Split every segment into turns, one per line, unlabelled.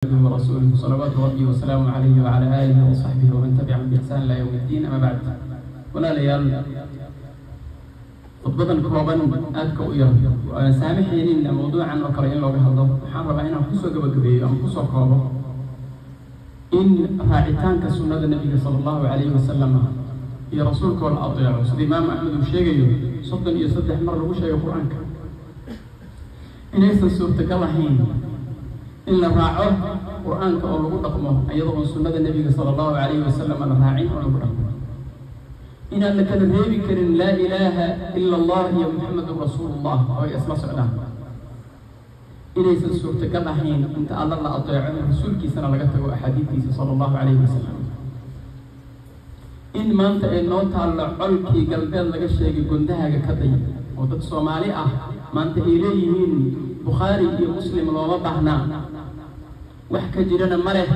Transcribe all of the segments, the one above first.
ورسوله صلوات ربي وسلامه عليه وعلى آله وصحبه ومن تبعهم بإحسان إلى يوم الدين أما بعد. Walaalayaal, khudbadan kooban aadka u yar aan saamaxaynin mawduucan oo kale in looga hadlo, waxaan rabaa inaan kusoo gabagabeeyo ama kusoo koobo in raacitaanka sunnada Nebiga sala Allahu calayhi wasalam iyo rasuulka oo la adeeco, sida Imaamu Axmed uu sheegayo 33 mar lagu sheegay Qur-aanka, inaysan suurtagal ahayn in la raaco Qur-aanka oo lagu dhaqmo iyadoo oon sunnada Nebiga sala Allahu calayhi wasalam la raacin oo lagu dhaqmo, inaan la kala reebi karin laa ilaaha ila Allah iyo Muxamedun rasuulullah oo ay isla socdaan, inaysan suurtagal ahayn inta Alla la adeeco in rasuulkiisana laga tago axaadiistiisa sala Allahu calayhi wasalam, in maanta ay noo taallo colkii galbeed laga sheegay gondahaaga ka day oo dad Soomaali ah maanta ay leeyihiin Bukhaari iyo Muslim looma baahnaa, wax ka jirana ma leh.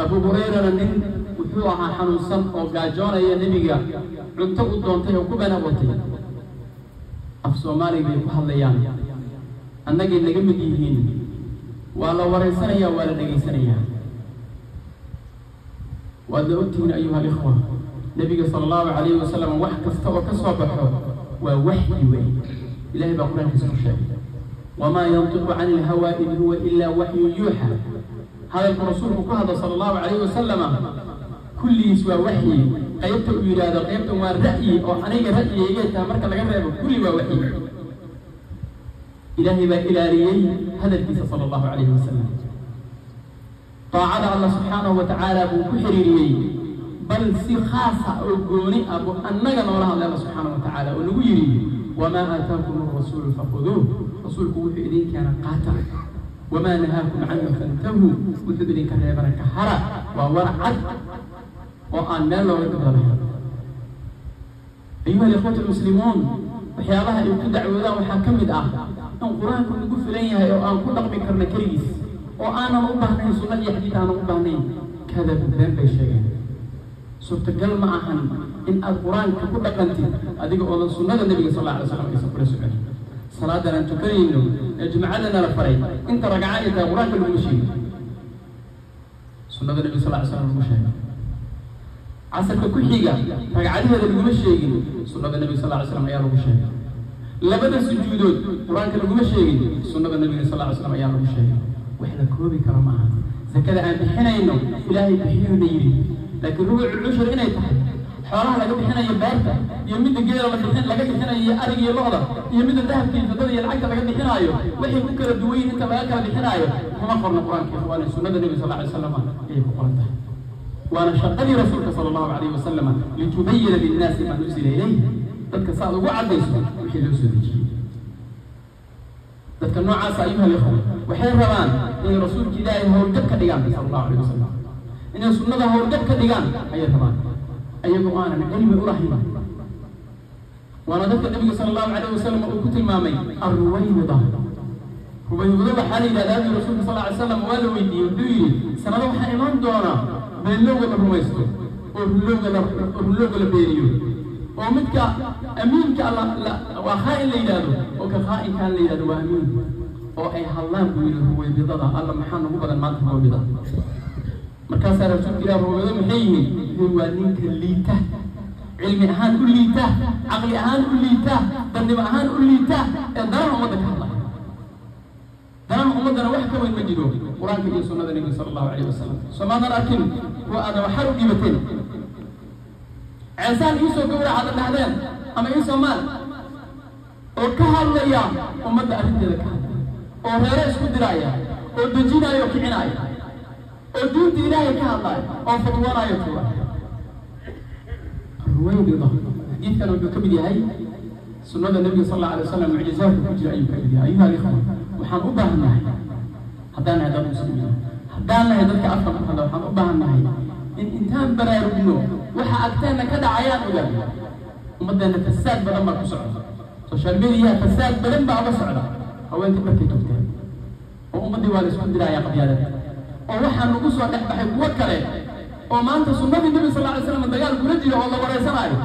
Abu Hurayrana nin wuxuu ahaa xanuunsan oo gaajoonaya, Nebiga cunto u doontay oo ku been abuurtay. Af Soomaali bay ku hadlayaan, annagay naga mid yihiin, waa la waraysanayaa, waa la dhegaysanayaa. Waadna ogtihiin, ayuha alikhwa, Nebiga sala Allahu calayhi wasalam wax kasta oo ka soo baxo waa waxyi wey. Ilahay baa Qur-aankiisa ku sheegay: wamaa yantiqu cani ilhawaa in huwa ilaa waxyun yuuxa. Hadalku rasuulku ku hadlo sala Allahu calayhi wasalama kulligiis waa waxyi. Qaybta uu yidhaahdo qaybtan waa ra'yi oo aniga ra'yigaygay tahay marka laga reebo, kulli waa waxyi. Ilaahay baa ilaaliyey hadalkiisa sala Allahu calayhi wasalam. Daacada Allah subxaanahu wa tacaala buu ku xiriiriyey, bal si khaasa oo gooni ah buu annaga noola hadlay Alla subxaanahu wa tacaala oo nagu yidhi: wamaa aataakum alrasuulu faquduuh, rasuulku wuxuu idin keena qaata, wamaa nahaakum canhu fantahuu, wuxuu idinka reebana ka hara. Waa war cad oo aan meel looga gabda lahayn. Ayuha alikhwatu almuslimuun, waxyaabaha ay ku dacwoodaan waxaa ka mid ah in Qur-aanku nagu filan yahay oo aan ku dhaqmi karno keligiis oo aanan u baahnayn sunna iyo xadiid aanan u baahnayn. Kadab, been bay sheegeen. Suurtagal ma ahan in aad Qur-aanka ku dhaqantid adiga oodan sunnada Nebiga sal alla alay slam aysan kula socon. Salaadan aan tukanayno ee jumcadana la faray, inta ragca ay tahay Qur-aanka laguma sheegin, sunnada Nebiga sal ly slam lagu sheegay. Casarka ku xiga ragcadaheeda laguma sheegin, sunnada Nebiga sal ly slam ayaa lagu sheegay. Labada sujuudood Qur-aanka laguma sheegin, sunnada Nebiga sal ly slam ayaa lagu sheegay. Wax la koobi karo ma aha. Zakada aan bixinayno Ilaahay bixiyuuna yidhi, laakiin rubucul cushur inay tahay xoolaha laga bixinayo beerta iyo midda geela la bixin laga bixinayo iyo arig iyo lo'da iyo midda dahabka iyo fidada iyo lacagta laga bixinaayo, waxay ku kala duwan yihin inta laga kala bixinaayo kuma qorno Qur-aanka, ikhwaani. Sunnada Nebi sal ly slam ayay ku qoran tahay, waana shaqadii rasuulka sala Allahu calayhi wasalam: litubayina linnaasi maa nusila ilayh, dadka saad ugu caddayso wixii loo soo dejiyey. Dadka noocaasa, ayuha alikhwa, waxay rabaan inay rasuulka Ilaahay howlgab ka dhigaan sala Allahu alayh wasalam, inay sunnada howlgab ka dhigaan ayay rabaan, ayagoo aanan cilmi u lahayn. Waana dadka Nabiga sala Allahu calayh wasalam uu ku tilmaamay arruwaybida. Ruwaybida waxaa la yidhahdaa bi rasuulka sal ly slam waa la weydiiyey, wuxuu yidhi: sanado waxaa imaan doona beenlowga la rumaysto oo runlowga la beeniyo, oo midka amiinka waa khaa'in la yidhaahdo, oo ka khaa'inkaan la yidhahdo waa amiin, oo ay hadlaan buu yidhi ruwaybidada. Alla, maxaa nagu badan maanta ruwaybida! Markaasaa rasuulka Ilah: ruwaybida maxay yihiin? Wuxuu waa ninka liita, cilmi ahaan u liita, caqli ahaan u liita, dadnimo ahaan u liita, ee danaha ummadda ka hadlaya. Danaha ummaddana wax ka weyn ma jiro Qur-aanka iyo sunnada Nebiga sala Allahu calayh wasalam. Soomaadan arkin kuwa aadan waxar u dhiibateen, ceesaan iisoo gowrac aadan dhahdeen ama iisoo maal, oo ka hadlaya ummadda arrinteeda ka hadlaya, oo reere isku diraaya, oo dejinaayo o kicinaaya, oo diinta Ilaahay ka hadlaayo, oo fatwoonaayo tuura? Ruwaybida xadiidkan wuxuu ka mid yahay sunnada Nebiga sal alla alay wasalam mucjizaadka ku jira ayuu ka mid yahay. Ayuha alikhwa, waxaan u baahan nahay, haddaan nahay dad muslimiin, haddaan nahay dadka afka ku hadla, waxaan u baahan nahay in intaan baraarugno waxa agteenna ka dhacayaan ogaano. Ummaddeena fasaad badan baa ku socda, social media fasaad badan baa uga socda, haweenka dharkay togteen oo ummaddii waa la isku diraaya qabyaalada, oo waxaa nagu soo dhex baxay kuwo kale oo maanta sunnadii Nebi sal ly slam dagaal kula jira oo la wareysanaayo.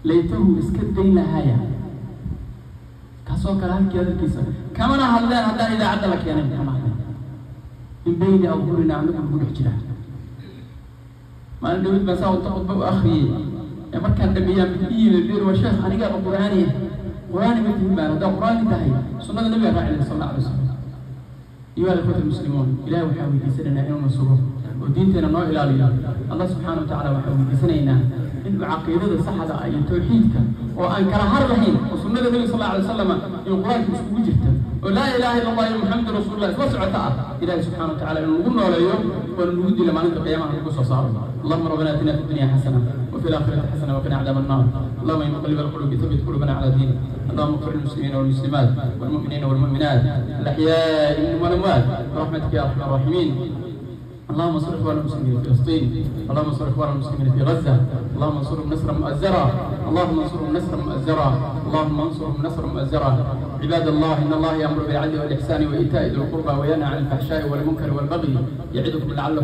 Laytahu iska dayn lahaaya. Kaasoo kale halkii hadalkiisa kamana hadleen haddaan idaacadda la keenayn kama hadleen. Min bayni adhurina anagu lagu dhex jiraa. Maalin dhawid baan saa unta khudba u akhriyey ee markaan dhameeyaa mid i yimid bir waa sheekh anigaaba qur'aani ah. Qur'aani ma tihin baan, haddaa qur'aani tahay sunnada nabiga raacilay sal alla alay wasalam. Ayuha alikhwat almuslimuun, ilahi waxaan weydiisanaynaa inuuna sugo oo diinteena noo ilaaliyo. Allah subxaana wa tacala waxaan weydiisanaynaa inuu caqiidada saxda ah iyo tawxiidka oo aan kala har lahayn oo sunnada nebiga sal alla alay wasalam iyo qur-aanka iskugu jirta oo laa ilaha illa allah iyo muxamadu rasuulullah isla socota ah, ilahi subxana wa tacala inuu nagu nooleeyo oona nagu dilo maalinta qiyaamaha nagu soo saaro. اللهم ربنا اتنا في الدنيا حسنه وفي الاخره حسنه وقنا عذاب النار. اللهم يا مقلب القلوب ثبت قلوبنا على دينك. اللهم اغفر للمسلمين والمسلمات والمؤمنين والمؤمنات الاحياء منهم والاموات برحمتك يا ارحم الراحمين. اللهم انصر اخوان المسلمين في فلسطين، اللهم انصر اخوان المسلمين في غزه، اللهم انصرهم نصرا مؤزرا، اللهم انصرهم نصرا مؤزرا، اللهم انصرهم نصرا مؤزرا. عباد الله، ان الله يامر بالعدل والاحسان وايتاء ذي القربى وينهى عن الفحشاء والمنكر والبغي يعظكم لعلكم